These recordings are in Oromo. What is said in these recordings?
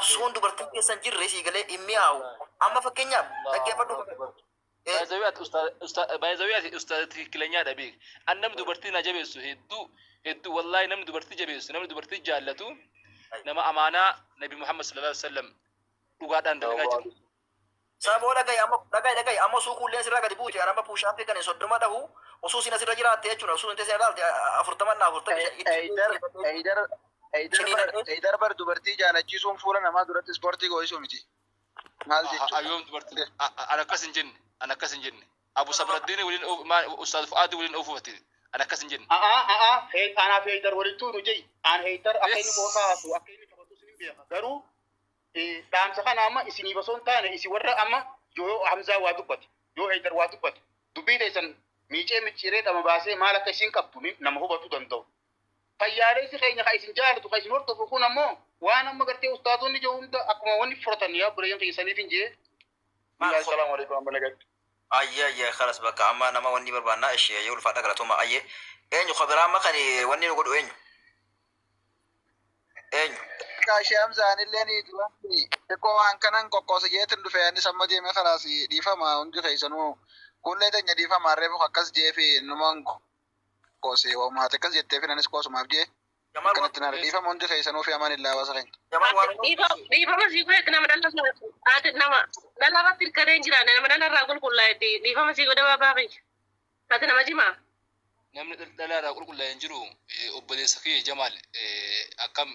Qabsoon dubartii keessa hin jirre sii galee hin mi'aawu. Amma fakkeenyaaf dhaggeeffadhu. By the way ati usta by the way ati ustaaza tikikilanyaadha beek. An namni dubartii na jabeessu hedduu hedduu wallahi namni dubartii jabeessu namni dubartii jaallatu nama amaanaa Nabi Muhammad sallallahu alaihi wasallam dhugaadhaan dalagaa jiru. Saboo dhaga'i amma dhaga'i dhaga'i amma osoo kuulleen sirraa gadi buute an amma push-up kan 30 dhahu osoo sin asirra jiraatte jechuudha osoo sin teessee ilaalte 40 na 45 itti Eydar Eydar Eydar bar ciniinadhee Eydar bar dubartii jaalachiisuun fuula namaa duratti ispoortii goo'isuu miti. Maal jechuudha? Yoom dubartii an akkas hin jenne an akkas hin jenne Abu Sabraddiin waliin Ustaaz Fu'aadi waliin oofufate an akkas hin jenne. A'aa a'aa he anaaf Heydar walittuu nu je'i. An Heydar akka inni qoosaa haasawu akka inni taphatus nin beeka. Garuu dhaamsa kana amma isiniif osoo hin taane isin warra amma yoo Hamzaa waa dubbate yoo Heydar waa dubbate dubbii teessan miicee micciiree dhama baasee maal akka isin qabdu ni nama hubatu danda'u. Fayyaaleessi keenya ka isin jaalatu ka isin hordofu kun ammoo waan amma gartee ustaazonni jiru hunda akkuma wanni fudhatan yaa obboleeyyan kiyya saniif hin jee. Maal Assalaamu alaikum amma nagatti. Ayyee ayyee khalas bakka amma nama wanni barbaanna ishi ayyee ulfaadha galatooma ayyee eenyu ka biraa amma kan wanni nu godhu eenyu eenyu. Kaashee Hamza anillee ni duraan xiqqoo waan kanan qoqqoosa jeetin dhufe anis amma deeme kalaas dhiifama hundi keessanuu kullee teenya dhiifama reefu akkas jeefi numan qoose waamaate akkas jetteefi anis qoosumaaf jee Jamaal waan akkanatti naara dhiifama hundi keessanuu fi amaan illaa hawaasa keenya. Jamaal waan Dhiifama sii godhetti nama dhala ati nama dhala irratti hirkatee hin jiraanne nama dhala irraa qulqullaa'etti dhiifama sii godhe baabaa kiyya. Ati nama jimaa. Namni dhala irraa qulqullaa'e hin jiru obboleessa kiyya Jamaal akkam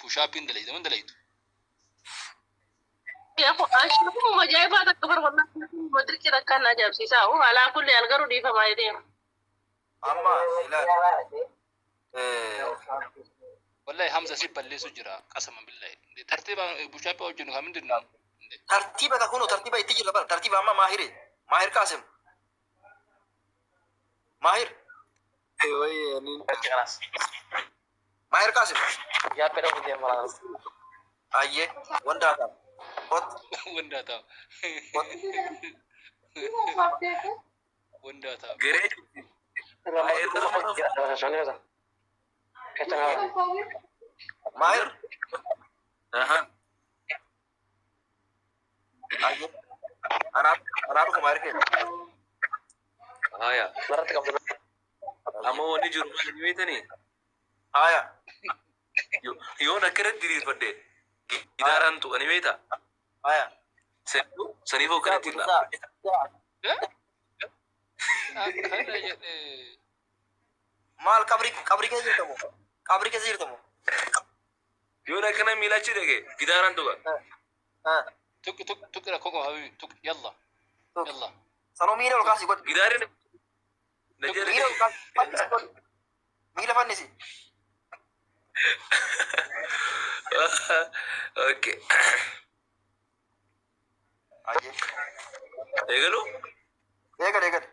pushaapiin dalaytu man dalaytu. Ashuuma ajaa'ibaa takka bar wallahi dirqii takkaan na ajaa'ibsiisaa. Alaa kulli algaruu dhiifamaa jedhee. Amma ilaali. Wallahi Hamza si balleessu jira qasama billahi. Tartiiba pushaappii hojjennu kan mindin nu. Tartiiba ka kunu tartiiba itti jirra bara tartiiba amma maahire maahir qaasim maahir maahir qaasim ayyee wandaa ta'a kot Wandaa ta'a. kot Wandaa ta'a. Geree maahir Aha. ayyee anaa anaa dhufu maahir keenya Haya. Amma wanni jiru maal inni beektanii? haya Yoon akkanatti diriirfadhe gidaaraan tuqanii beektaa? haya Saniif akkanatti hin dhaabne. Akkana jedhee. Maal qabri qabri keessa jirta moo qabri keessa jirta moo Yoon akkana miila achi dhaqe gidaaraan tuqa. Tuqi tuqi tuqi rakkoo qaba habibi tuqi yalla yalla. Sanuu miila ol kaasii godhi Gidaarri na jala. miila ol kaasii fannisi godhi miila fannisi. Okay. Ayyee Eegalu eegal eegal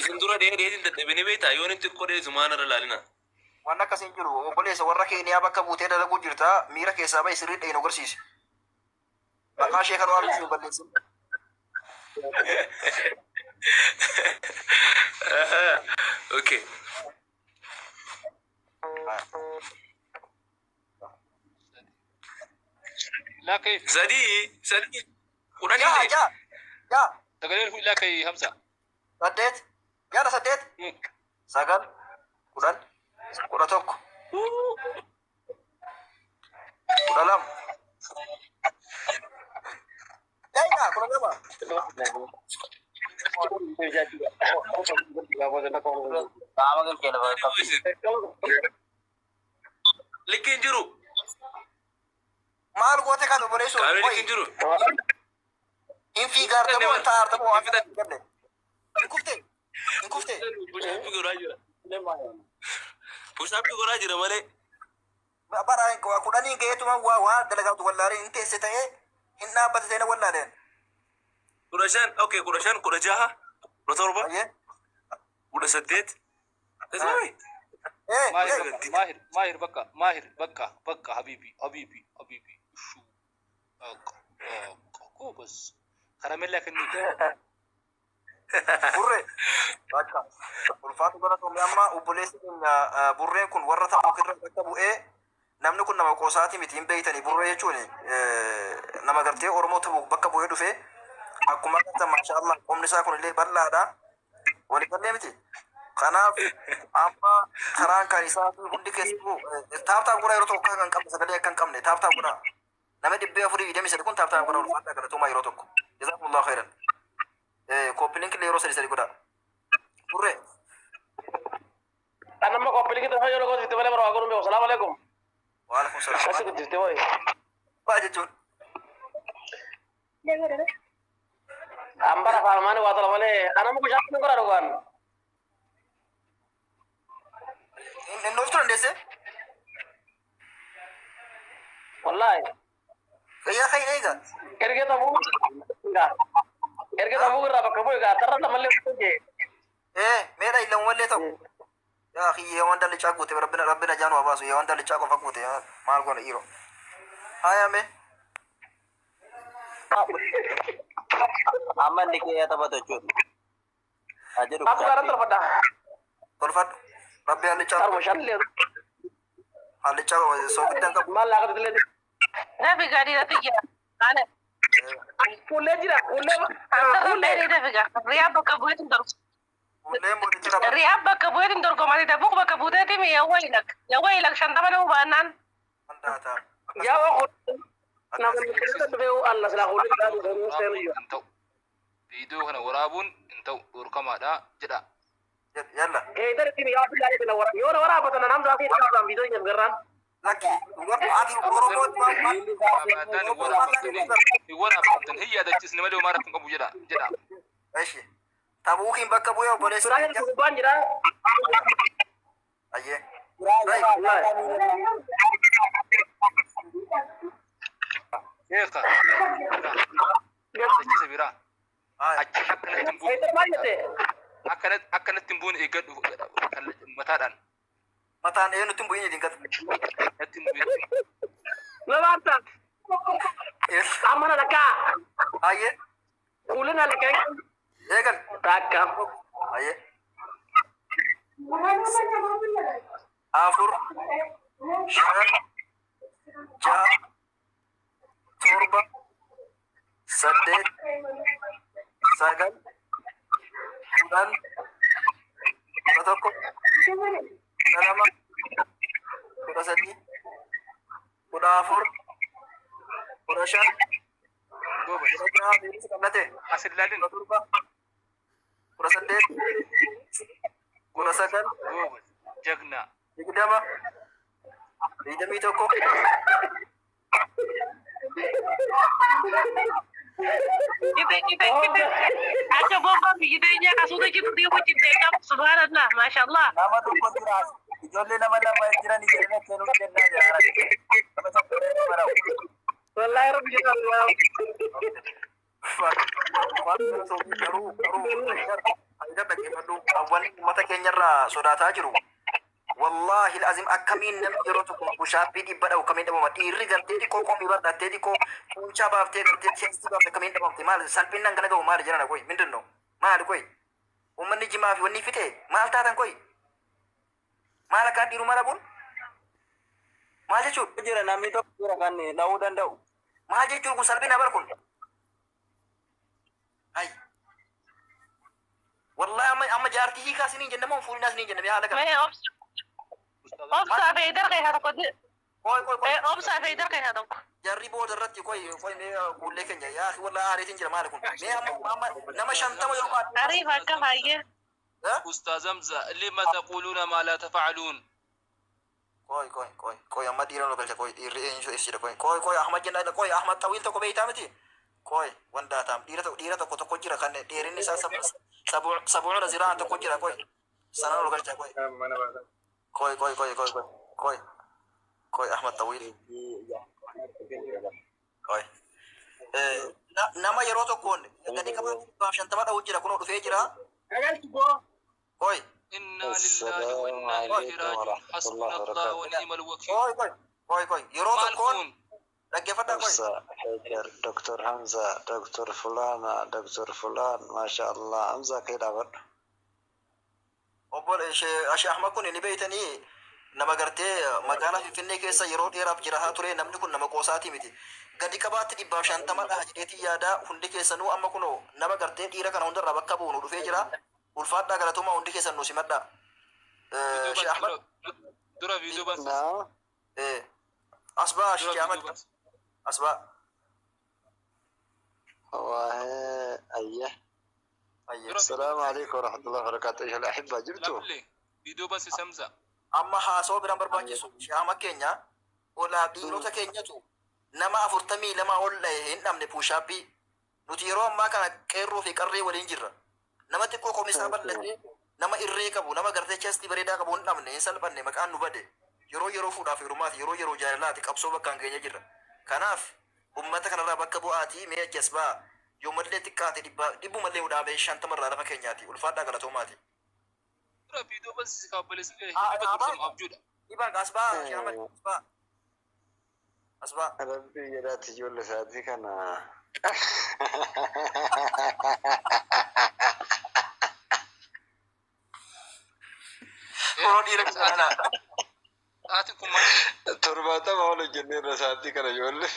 isin dura dhee dheetiin dadhabinii beektaa yoon itti xiqqoo dheetu maan irra laalina. Waan akkas hin jiru obboleessa warra Keeniyaa bakka buutee dalaguu jirta miira keessaa bahi sirrii dhayinu agarsiisi. Maqaa ishee kan waan hin balleessin. Okay. Laa kayif. Sadii sadii kudhan Jaa illee. jaa jaa Sagalee fuudhi laa kayi Hamza. 8 yaada 8 9 10 11 12 Dayna 12. Likki hin jiru. Maal goote kan obboleessoo? Kaamee likki hin jiru. Hin fiigaarta moo hin taa'aarta moo waan hin galle? Hin kufte? Hin kufte? Pushaappii godhaa jira. Pushaappii godhaa jira malee. Bara kudhaniin ga'eetuma waa waa dalagaatu wallaalee hin teesse ta'ee hin dhaabbate ta'ee na wallaaleen. 15 okay 15 16 17 Ayyee. 18. Ismaa'ee. Eh, Maahir eh. maahir maahir bakka maahir bakka bakka habibi habibi habibi shu bakka bakka goobas karamellaa kenniif. Burree. Bakka. Ulfaatu gara tolee amma obboleessi keenya burreen kun warra ta'uu irra bakka bu'ee Namni kun nama qoosaati miti hin beeytanii burree jechuun nama gartee Oromoo ta'u bakka bu'ee dhufe akkuma agartan maasha Allah qomni isaa kun illee bal'aadha. Waliigallee miti. Kanaaf amma karaan kan isaa fi hundi keessattuu tap tap godhaa yeroo tokko kan qabne sagalee akka hin qabne tap tap godhaa. Nama 423 kun tap tap godhaa ulfaadhaa galatoomaa yeroo tokko. Jazakumullahu khairan. Copy link illee yeroo sadi sadi godhaa. Burree. Anamma copy link tafa yeroo gooti malee barbaadu godhuun beeku. Salaamu alaikum. Waalaikum salaam. Asi guddifte wayi. Waa jechuun. Ambara afaan waa tola malee anamma bishaan kun godhaa dhugaan. Inni ooftuu dandeessee? Wallaahi. Fayyaa kan hin eegaa. Erga tabuu erga tabuu irraa bakka bu'e gaa tarra lamallee hojjee. Meedha illamumallee ta'u. Yaa akhi yeewwan dallichaa guute rabbina rabbina jaanu haa baasu yeewwan dallichaa qofa guute maal goona dhiiroo. Haya mee. Amma inni kee taphatu jechuudha. Haa jedhu Aku garan tolfadha. Tolfadhu. Rabbi hallichaa Tarma shallee. hallichaa qofa soogiddan qabu. Maal laaqatu illee. Dafi gadi irratti jira. Ana Fuullee jira. Fuullee. Hamza Fuullee. illee dafi gaa. Riyaa bakka bu'eetiin dorgoma. Fuulleen mootichi qaba. Riyaa bakka bu'eetiin dorgomati dabuu bakka buuteetiin yawwa ilak. Yawwa ilak shantama nama baannaan. Wanta Yaa waa nama keessa dhufee alla silaa fuullee jira. Seenu Waraabuun hin ta'u. Viidiyoo kana waraabuun hin ta'u dhorkamaadha jedha. Yalla. Heetar ittiin yaa billaa jedhina wara. Yoo na waraabatan Hamza asii dhaabaan viidiyoo hin garraan. Lakki ati Oromoo Abadan hin waraabamtanii hin waraabamtan hin yaadachiisne malee homaa rakkoo hin qabu jedha jedha. Eshi. Tabuukiin bakka bu'ee obboleessi. Suuraa jedhu gubbaan jira. Ayyee. Sheekha yaadachiisa biraa achi akkanatti hin buune Heetar maal jette? akkanatti akkanatti hin buune eeggadhu mataadhaan Mataan eenyutti hin bu'in jedhin gata. natti hin bu'in. Labaanta. Amma na lakkaa. Ayyee. Fuullee na lakkaa. Eegal. Takka. Ayyee. Afur. Shan. Ja'a. Torba. Saddeet. Sagal. 10. 11. 12. 13. 14. 15. Goobas 16 biiris qabnate. as hin ilaalin 17. 18. 19. Goobas jagna 20. 21. Ite ite ite. Akka bobbaa biyyi teenya kasuuta jiru deemu jittee qabu. Subhanallah. Maashallah. Nama tokko jira. Ijoollee nama lama jiran jedhanii kennuuf jennaa jira. Nama tokko nama lama. Wallaahi rabbi jedha. Garuu garuu haydar dhaggeeffadhu awwalli uummata keenyarraa sodaataa jiru. Wallaahi azim akkamiin namni yeroo tokko push-up 100 dha'u akkamiin dhabama dhiirri gartee xiqqoo qomii bardhattee xiqqoo fuuncaa baaftee gartee chest baaftee akkamiin dhabamte maal salphinaan kana ga'u maali jedhana koy mindin no maali koy uummanni jimaa fi wanni fixe maal taatan koy maal akkaan dhiirummaa dhabuun maal jechuudha Jira namni tokko jira kan dha'uu danda'u. Maal jechuun kun salphina bar kun ay wallahi amma amma jaartii hiikaa isiniin jenne moo fuulinaa isiniin jenne haala kana Mee obsa. Obsaa fi darqee haa tokko. Qoy qoy qoy. Obsaa fi darqee haa tokko. Jarri booda irratti qoy qoy mee kuullee keenya yaa akhi wallahi aareetiin jira maali kun mee amma amma nama 50 yoo baate Ariif akka baay'ee. أستاذ حمزة لما تقولون ما لا تفعلون Qoy qoy qoy qoy amma dhiira nu galcha qoy dhiirri eenyu eessa jira qoy qoy qoy Ahmad jennaan qoy Ahmad Tawiil tokko beeytaa miti qoy wanda taam dhiira tokko dhiira tokko tokko jira kan dheerinni isaa sabuuna ziraan tokko jira qoy sana nu galcha qoy qoy qoy qoy qoy qoy qoy qoy Ahmad Tawiil qoy nama yeroo tokkoon gadi qabaa 50 dha'u jira kunoo dhufee jira qoy إنا لله وإنا إليه راجعون حسبنا الله ونعم الوكيل qoy qoy qoy qoy yeroo tokkoon مالكم dhaggeeffadhaa qoy Hamza, Haidar, Dr. Hamza, Dr. Fulana, Dr. Fulan, Masha Allah, Hamza kee dhaabadhu. Obbo Shee Ahmad kun ni beeytanii Nama gartee magaalaa Finfinnee keessa yeroo dheeraaf jirahaa ture namni kun nama qoosaatii miti. Gadi qabaatti 150 dhaha jedheetii yaadaa hundi keessanuu amma kunoo nama gartee dhiira kana hundarraa bakka bu'u nu dhufee jira. Ulfaadhaa galatoomaa hundi keessan nu simadhaa. Sheekh Ahmad. Dura viidiyoo bansiis. Naa. Asbaa Dura Sheekh viidiyoo Ahmad. bansiis. Asbaa. Waa'ee ayya. Ayyee. السلام عليكم ورحمة الله وبركاته أيها الأحبة جبتوا Lamillee viidiyoo bansiis Hamza. Amma haasoo biraan barbaachisu Sheekh Ahmad keenya olaa dhiirota keenyatu nama 42 ol dha'e hin dhabne push-upii. Nuti yeroo ammaa kana qeerroo fi qarree waliin jirra. Nama xiqqoo komisaa bal'atee nama irree qabu nama gartee chestii bareedaa qabu hin dhabne hin salphanne maqaan nu bade. Yeroo yeroo fuudhaaf heerumaati yeroo yeroo jaalalaati qabsoo bakkaan keenya jirra. Kanaaf ummata kanarraa bakka bu'aatii mee achi as ba'a. Yoo mallee xiqqaate dhibbumallee hudhaabee 50rraa lafa keenyaati. Ulfaadhaa galatoomaati. Dura viidiyoo bansiis kaabaleessi Ah, hirriba ah, dursamu abjuudha. Dhibaan as ba'a Sheekh Ahmad as ba'a. As ba'a. Rabbi jedhaati ijoollee isaatii kana. Yeroo dhiira kana. Sa'aatiin kun maal? 70 ol hojjenneerra isaatii kana ijoollee.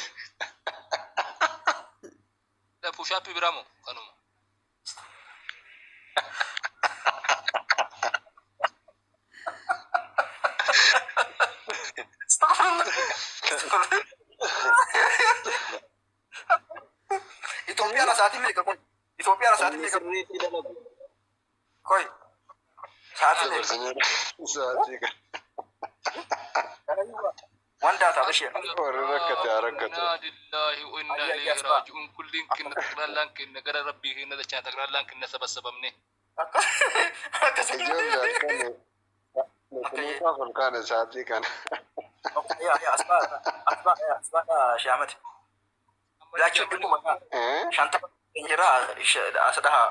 Push-upii biraa moo kanuma? Itoophiyaa sa'aatiin meeqa kun? Itoophiyaa sa'aatiin Inni meeqa? sirriitti dalagu. Koi. Sa'aatiin meeqa? Dabarsineerra isaatii kana. Waan daataa bashee. Warri rakkate haa rakkatu. Inna lillahi wa inna ilayhi raaji'uun. Kulliin kenna xaqlaallaan kenna gara rabbii kenna dachaa xaqlaallaan kenna sabasabamne. Ijoollee halkan nuufaa ol kaane isaatii kana. Yaa asbaa asbaa Sheekh Ahmad. Laachuun dhibbuma 50 jira as dhaha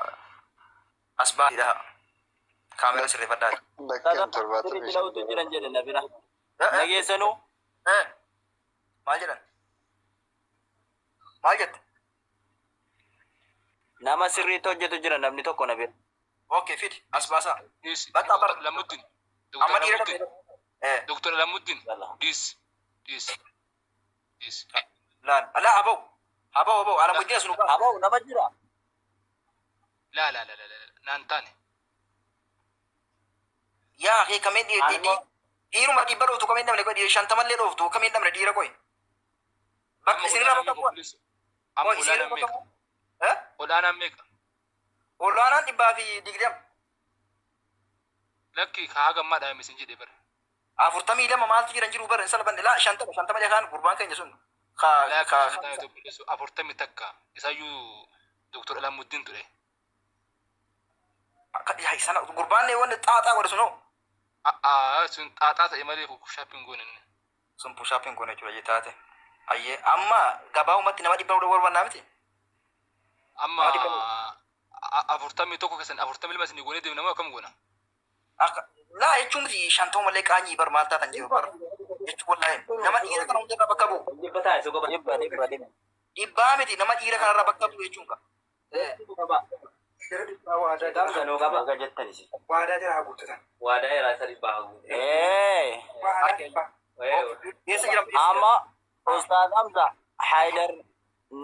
asbaa dhaha. Kaameraa sirreeffadhaa. Lakkeen 75. Sirriitti dalaguutu jiran jedhe na bira. Nageessanuu Maal jedhan? Maal jette? nama sirriitti hojjetu jira namni tokko na bira. Okay, fidi as baasaa. Dhiisi. Bakka bara. Lamuddin. Amma dhiira Doktor Lamuddin. dhabne. Doktor Lamuddin. Yalla. Dhiisi. Dhiisi. Dhiisi. Laan. Alaa aboo. Aboo aboo. Alamuddin as nu baasa. Aboo nama jira. Laa laa laa laa laa naan taane. Yaa kee kameen dhiiruma 100 dhooftu kameen dhabne qoy 50llee dhooftu kameen dhabne dhiira qoy. Bakka isinirraa bakka bu'a. Amma Qoy isinirraa olaanaan bakka meeqa? bu'a. Eh? Olaanaan meeqa? Olaanaan 120. Lakki haa gammaa dhaame isin jedhe bara. 42 maaltu jiran jiru bara hin salphanne laa 50 jakaan gurbaan keenya sun. Ka Lakki ka 41 isayyuu Doktor Alamuddin ture. Sana gurbaan wanni xaaxaa godhe sunoo. A'aa sun xaaxaa ta'e malee push-upiin goone inni. Sun push-upiin goone jechuudha taate. Ayyee amma gabaabumatti nama 100 barbaannaa miti. Amma Nama 100. 41 keessan 42 isin goonee deemna moo akkam goona? Akka laa jechuun miti 50 malee qaanyii bar maal taatan jiru bar. Jechuun wallaahi nama dhiira kana hundarraa bakka bu'u. Dhibba taasisu qaba. Dhibba dhibba dhibba. Dhibbaa miti nama dhiira kanarraa bakka bu'u jechuun ka. Qaba. Gamsanuu qaba. Waadaa jettanis. Waadaa jira haa guuttatan. Waadaa jira isa dhibbaa haa guutu. Ee. Waadaa dhibbaa. Eessa jira? Amma Ustaaz Hamza Haydar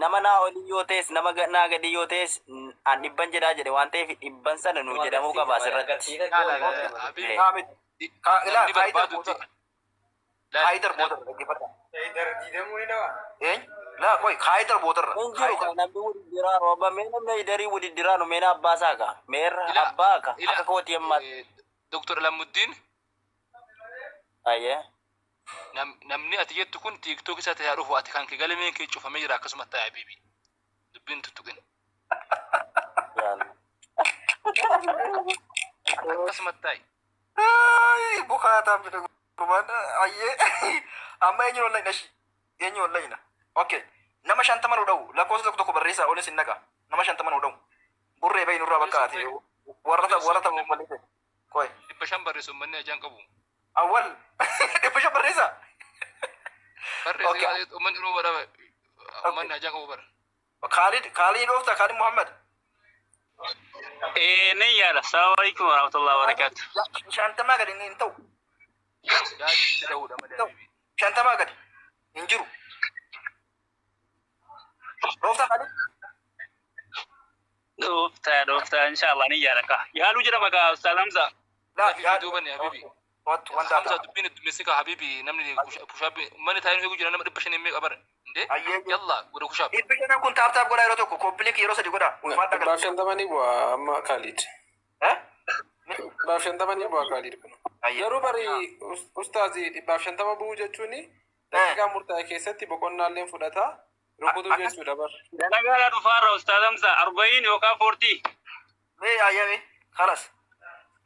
nama naa olii yoo ta'es nama naa gadi yoo ta'es an dhibban jedhaa jedhe waan ta'eef dhibban sana nuu jedhamuu qaba asirratti. Laa laa laa laa Abiy. Laa miti. Laa Namni Haydar barbaadutti. boodarra. Haydar boodarra dhaggeeffadhaa. Haydar diidamuu ni dhawa. Eenyu? Laa qoy Haydar boodarra. Hin jiru kan namni waliddiraanu abba mee namni Haydarii waliddiraanu meena abbaa isaa ka meerra Ila abbaa ka ila akka kootii ammaatti. Doktor Alamuddin Ayyee. Namni ati jettu kun TikTok isaa ta'ee dhufu ati kan kee galmeen kee cufamee jira akkasuma ta'e habiibi. Dubbiin tuttuqin. Yaala. Akkasuma ta'e. Ay, bukaataan bita gurbaan ayyee amma eenyu wallaahi nashi eenyu wallaahi na okay nama 50 nu dha'u lakkoofsa tokko tokko barreessaa olis hin naqa nama 50 nu dha'u burree bahi nurraa bakka ati warra ta'u warra ta'u malee ta'e koy 500 barreessu manni ajaan qabu. Awwal 500 barreessaa. Okay. Barreessi uummanni dhuma bara uummanni ajaan qabu bara. Khalid Khalid dhoofta Khalid Muhammad. Ni yaala. Assalamu alaikum warahmatullahi wabarakatuh. 50 gadi hin ta'u. Yaalii ta'uudha malee habibi. 50 gadi hin jiru. Rooftaa Khalid. Dhooftaa dhooftaa inshallah ni yaala ka. Yaaluu jedhama kaa Ustaaz Hamza. Laa Duuba ni habibi. Wanta wanta. Hamza dubbiin heddummeessi ka habibi namni push up mana taa'ee eegu jira nama 500 meeqa bara. Indee yalla godha push up. 500 kun tap tap godhaa yeroo tokko copy link yeroo sadi godhaa. Ulfaadhaa gala. 150 ni bu'a amma Khalid. 150 ni bu'a Khalid kun. Garuu bari ustaazi 150 bu'uu jechuun daqiiqaa murtaa'e keessatti boqonnaallee fudhata rukutuu jechuudha bar. Dalagaadhaa dhufaarra Ustaaz Hamza 40 yookaan 40. Mee ayyame khalas.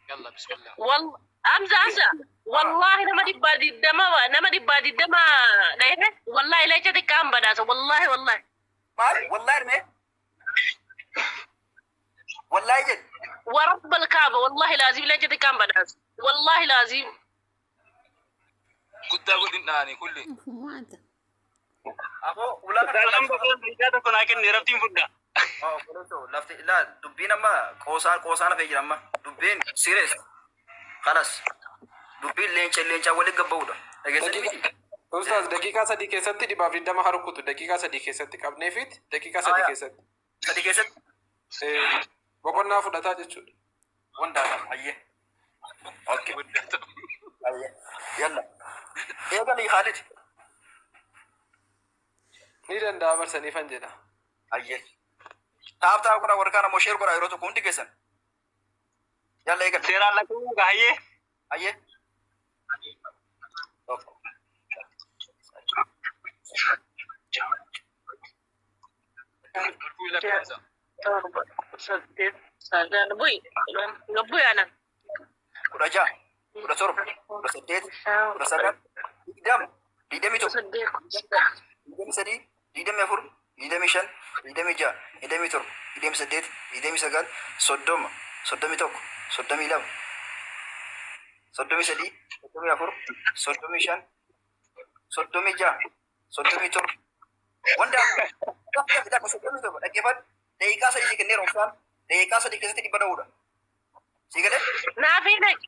Yalla bismillah. Wal Hamza Hamza wallahi nama 120 nama 120 dhahe wallahi leenca xiqqaan badhaasa wallahi wallahi. Maal wallahi mee wallahi jedh. ورب الكعبة والله لازم leenca xiqqaan badhaasa والله لازم. Guddaa godhin dhaani kulli. Aboo ulaa Ustaaz Hamza daqiiqaa tokko naa kenni rabtiin fudha. Lafti laa dubbiin amma qoosaan qoosaan hafee jira amma dubbiin serious khalas dubbiin leenca leencaa waliin gabba'uudha. Dhageessanii miti. Ustaaz daqiiqaa 3 keessatti 120 haa rukutu daqiiqaa 3 keessatti qabneefit daqiiqaa 3 keessatti. 3 keessatti. Boqonnaa fudhataa jechuudha. Wanta hayyee. Okay. Hayyee. Yalla. Eegali Khalid. Ni danda'a barsaniifan jedha. Hayyee. Tap tap godhaa warra kaan ammoo share godhaa yeroo tokko hundi keessan. Yalla eegali. Seeraan lakkoofuu gaa hayyee. Hayyee. Tokko. 7 8 9 bu'i bu'i ana. 16 17 18 19 20 21 23 24 25 26 27 28 29 30 31 32 33 34 35 36 37 wanta 37 dhaggeeffadhu daqiiqaa 3 si kenneera obsaan daqiiqaa 3 keessatti 100 dha'uudha. Si galee? Naafii naqi.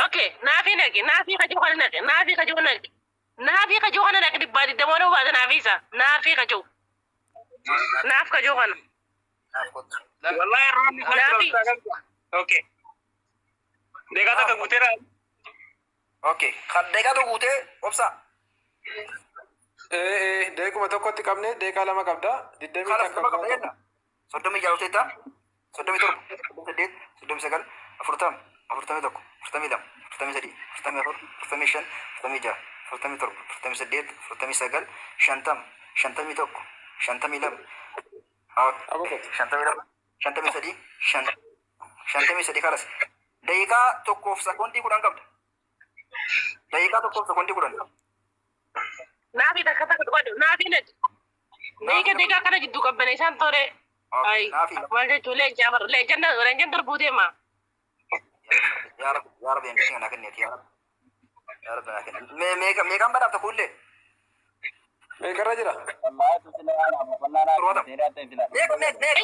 Okay, naafii naqi, naafii kajoo kana naqi, naafii kajoo naqi. Naafii kajoo kana naqi 120 dha'uu baate naafii isa. Naafii kajoo. Naaf kajoo kana. Wallahi roobni isaa jira Ustaaz Hamza. Okay. Daqiiqaa tokko guuteera. Okay, daqiiqaa tokko guutee obsaa. Daqiiquma tokkotti qabne daqiiqaa 2 qabda. 20 takka qabda. 36 teetta 37 38 39 40 41 42 43 44 45 46 47 48 49 50 51 52 52 53 53 kalas daqiiqaa 1 sekoondii 10 qabda. Daqiiqaa 1 sekoondii 10. Naafii takka takka dhugadhu naafii naqi. Meeqa daqiiqaa kana jidduu qabbane isaan tore. Ay, maal jechuun leencaa bar leencaan leencaan darbuu deema. Yaa Rabbi yaa Rabbi inni naa kenneeti yaa Rabbi. Yaa Rabbi naa kenne. Mee meeqaan badhaafta kuullee? Meeqarra jira? Meeqa meeqa meeqa?